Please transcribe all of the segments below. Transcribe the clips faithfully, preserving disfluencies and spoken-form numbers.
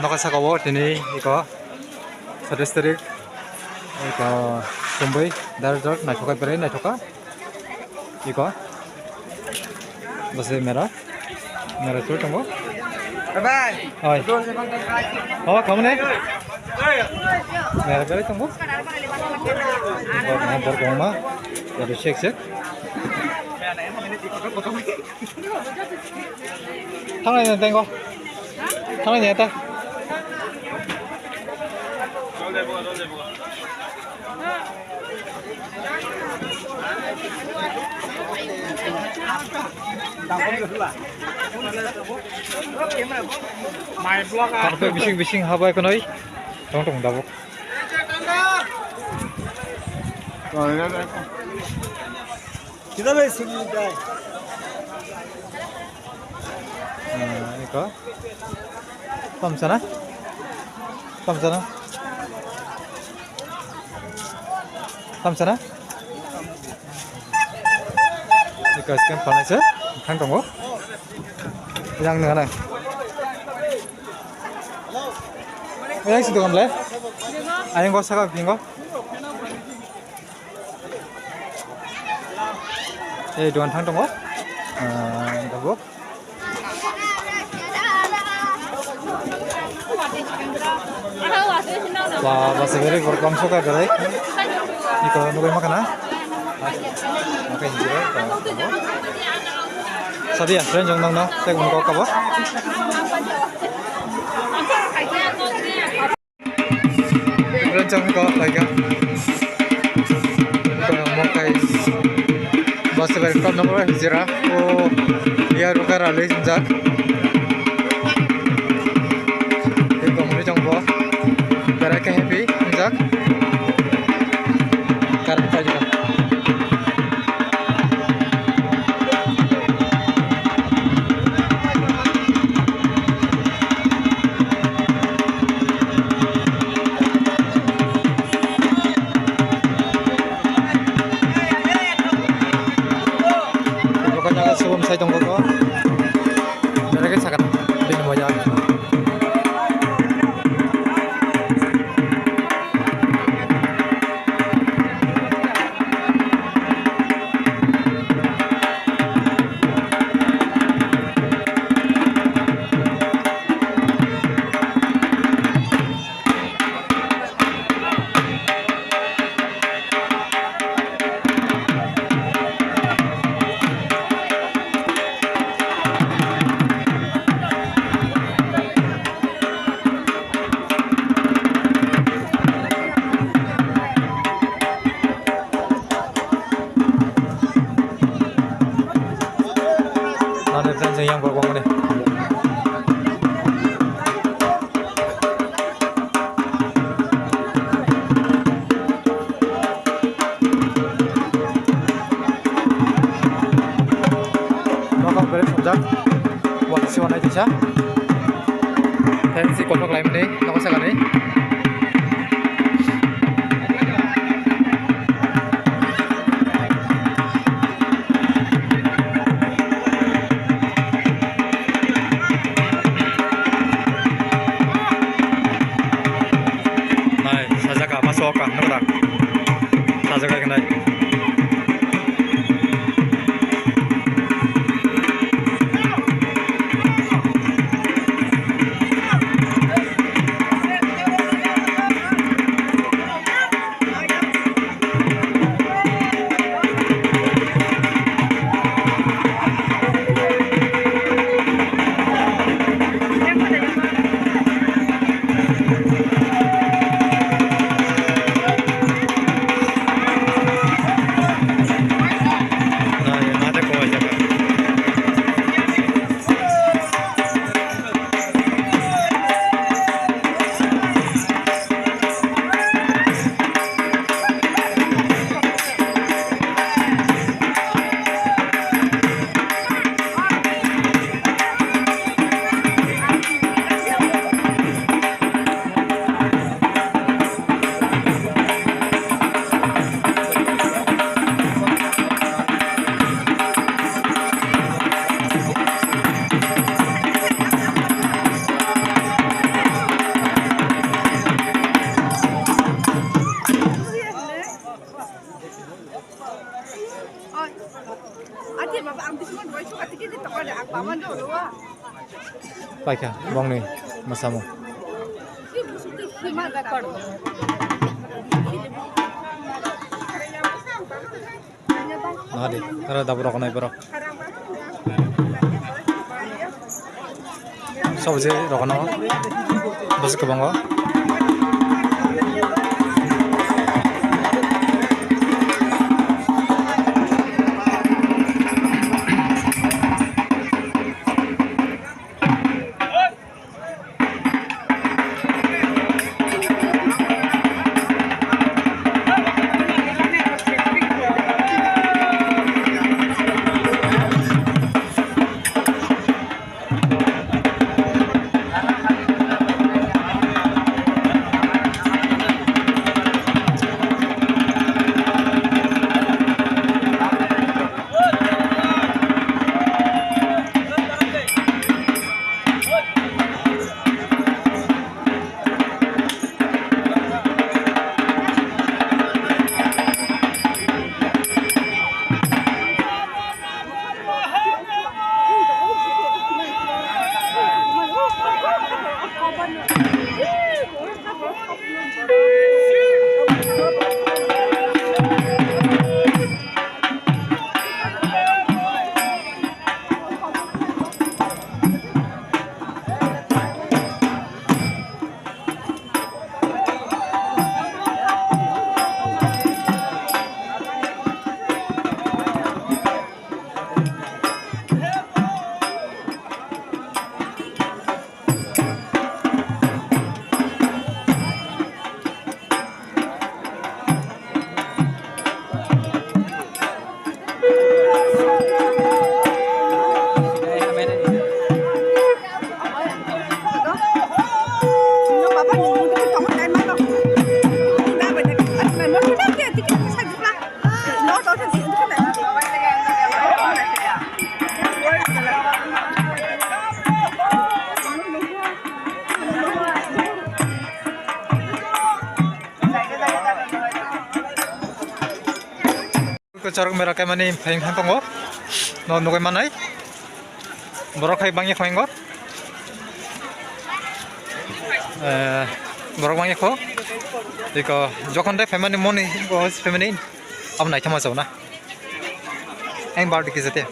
Noka saka o tini iko satais tarik iko chumui dar dar naithoka berai naithoka iko bwsai mera mera chwlwi tongo. Bye bye. Oi. Oh, khamne. Mera berai tongo. Bor bor kongma. Yadu sek sek. Thangnai ni tengo. Thangnai ni ta. Karpet bising bising habai khwnwi tong tong dabuk. Kita be sini dai. Ah, iko. Tamsana. Tamsana. Tamsana. Iko scan panai se. Thang tongo. Yang nang nang. Yang situ kamle. Ayang go saka bingo. Ei, dogan thang tongo. Ah, tabuk. Ba, ba, se beri borok bangso ka berai. Iko nugui ma khana. Oke, hinjira, ba, tabuk. Sadia, friend jong nang no, tek mun kok kabo. Rajang ko laga. Ko mokai. Bus bai ko number hijra. O ya ruka rale jak. Ko mri jong bo. Kara ke happy jak. Kara ka jira. Bukan jaga sebelum saya tunggu kok. Mereka sangat bin banyak. Nang ni friends yang berbuang ni. Nokha bwrwi sumjak. Watsi wanai tisa. Thanks, si kothok laimani, nokha sakani. Nai, sajaka, maso ka, nokha. Sajak khe nai. Paikha bongni mwsamung. Nadi, aro dabu rogonai borok. Sobje rogono bwswk kwbango. Chorok mera kaimani phai wngkha tongo. No nugui manai. Borok hai bangya khoi wngkha. Eh, borok bangya kho. Iko jokhon dai phaimani moni, bo phaimani. Abo naithoma chao na. Ang birthday kisa te.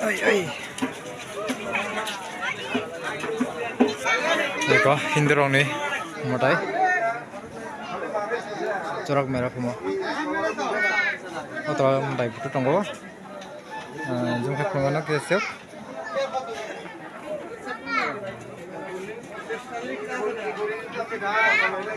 Oi, oi. Eko, Hindu rokni mwtai. Chorok mera phumo. Oto mwtai butu tongo. Ah, jumkha phungo no kisa.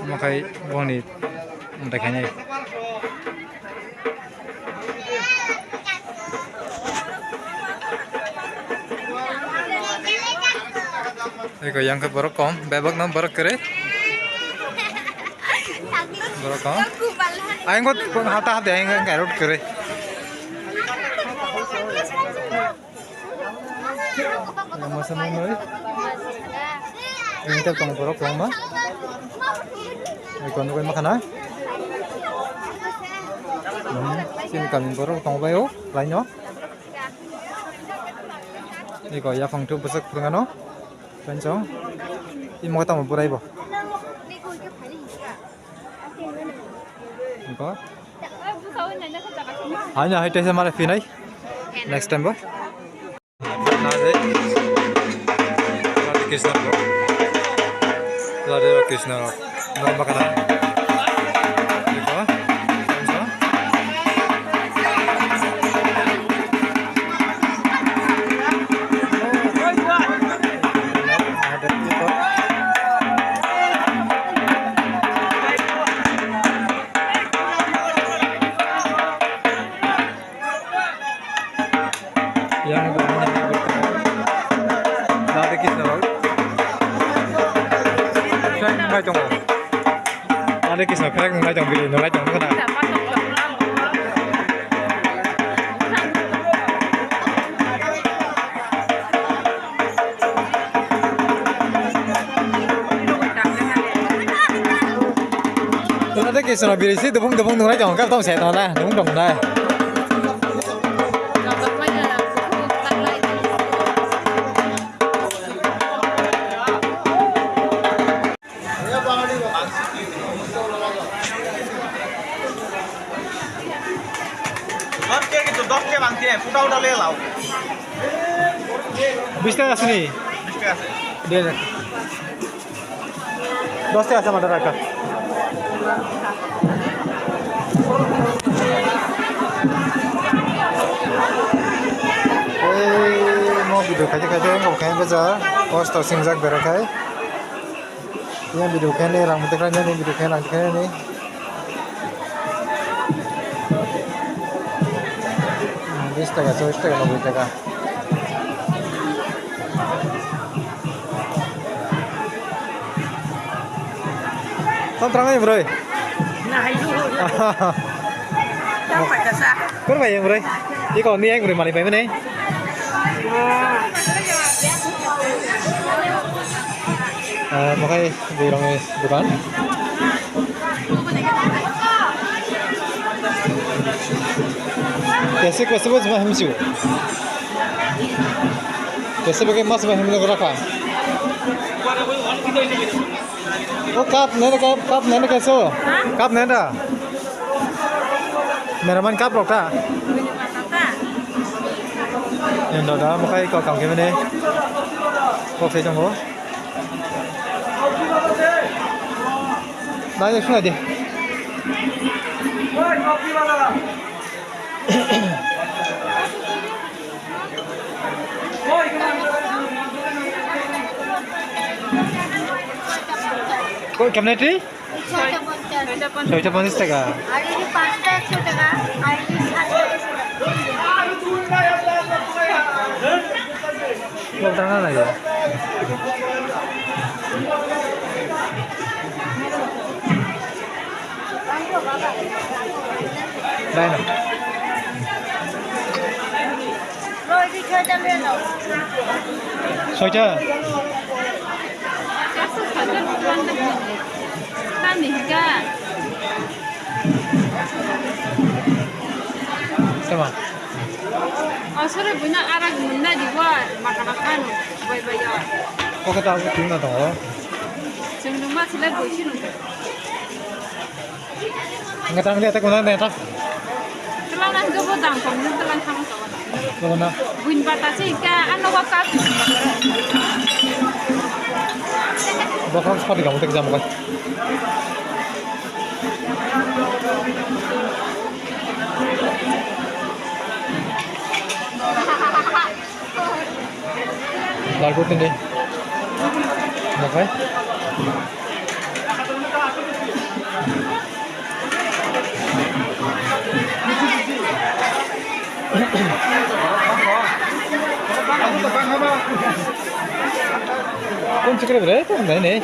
Omo khai boni mwtai khainai. Eko yang khe borok kom, bebak no borok kwrwi. Borok kom. Ayang kot hata hata ayang kairot kwrwi. Lama sama noi. Ini tak tong borok lama. Ini kono koi makana. Hmm, sini kami borok tong bayo, laino. Ini ko ya phang tu besok purngano. Kancong. Ini mau tamu burai bo. Engko. Haino hai taisa mare phinai. Next time bo. Radhe Krishna bo. Radhe Krishna. Norma kana. Engko. Yang Radhe Krishna rok. Flag nunglai tongo. Radhe Krishna flag nunglai tong, bini nunglai tong, nukha na? Tuna de kesana biri si dubung dubung nunglai tong kha tong se tong la dubung dong nai. বিশ টাকা আছে নি? দে রাখ। দশ টাকা আছে আমার রাখা। Ei, mo video khaite khaite wngkha khe bwsa kosto singjak bera khai. Yang video khe ni rang mutai khe ni video khe rang khe ni. Bis taka, chollis taka, nobboi taka. Tamo twrang ni bwrwi? Kwrwi bai yang bwrwi? Iko ni yang bwrwi mani pai mani? Ah, makai bwrwi rong ni dukan. Kaisa kaisa bo chuma himsu. Kaisa bo ke mas ma himlo rakha. O cup nene ka, cup nene ka so. Cup nene da. Meraman cup rok ta. Endo da makai ko kam ke mene. Ko fe tongo. Nai sunai de. Koi kemne twi? Soita ponchash. Soita ponchash taka. Ar ini pasta ekso taka, ar ini sat taka. Kok tang na lagi? Dai no. Soita. Kani hika. Tama. Asore buina arak munna diwa makana kanu bai bai ya. Oke ta aku tuna to. Sing rumah sila boisi nung. Ngatang dia tak guna neta. Telang nang jobo dang kom nung telang kamu to. Guna. Buin bata sih ka ano wakaf. Bokong sepatu kamu tak jam kan. Lagu tini. Makai. Kun chukre bre, kun nai nei.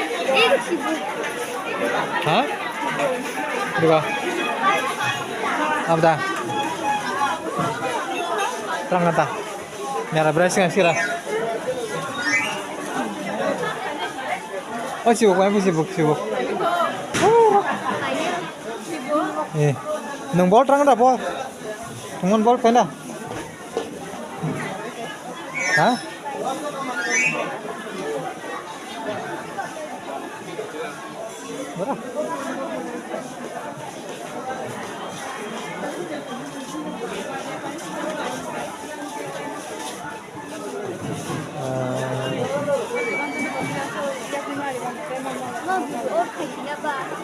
Ha? Diba? Abda. Terang kata. Mera bwrwi swngo sira. O sibuk bai, sibuk, sibuk. Eh, nwng bol twrang da bo? Nwng bol paina? Ha? Bora.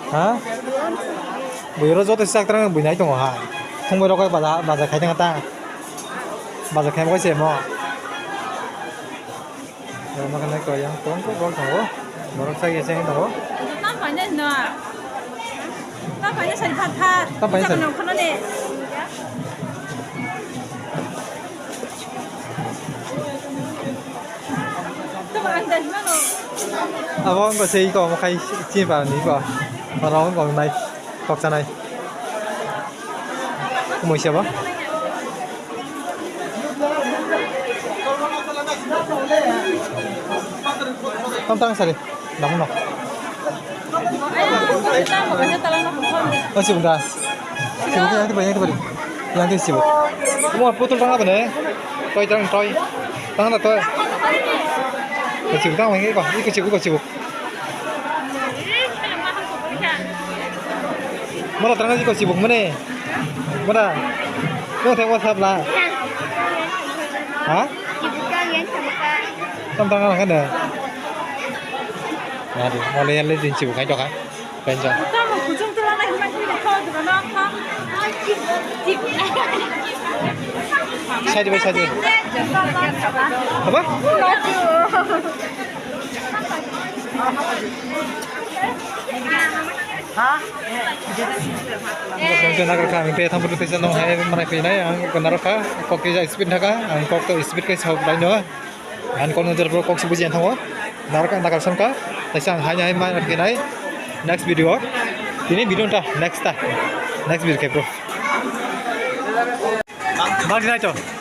Ha? Bui oro joto sak trang bui nai tongo ha. Thung bai rok bai baja, baja khai tong ta. Baja khai mo se mo. Roma khanai ko yang tong ko bol tongo. Borok sai ese tongo. Tam paine na. Tam paine sai phat phat. Tam paine sai. Tam paine khana ne. Tam ang dai mano. Abo ang ko sei ko mo khai chi ba ni ko. Oro ang ko nai. Kok sanai. Kumui seba. Tam tang sari. Damu no. Oh, sibuk da. Sibuk yang tiba, yang tiba. Yang tiba sibuk. Kamu apa tuh tengah apa nih? Toy tang toy. Tang ada toy. Sibuk tang lagi kok. Ikut sibuk, ikut sibuk. Mura terang aja kau sibuk mana? Mura, kau tengok sab lah. Ha? Tam tang ang kene. Aduh, mulai yang lain sibuk aja kah? Penjang. Side by side. Apa? Nagar kha, ang tei thambu tei nong hai manai phinai, ang nagar kha, kok tei speed thaka, ang kok to speed kai sok bai no, ang kok nang jer kok se buji ang thango, nagar kha, nagar san kha, tei sang hai hai manai phinai, next video, ini video ta, next ta, next video ke bro. Bang dinai to.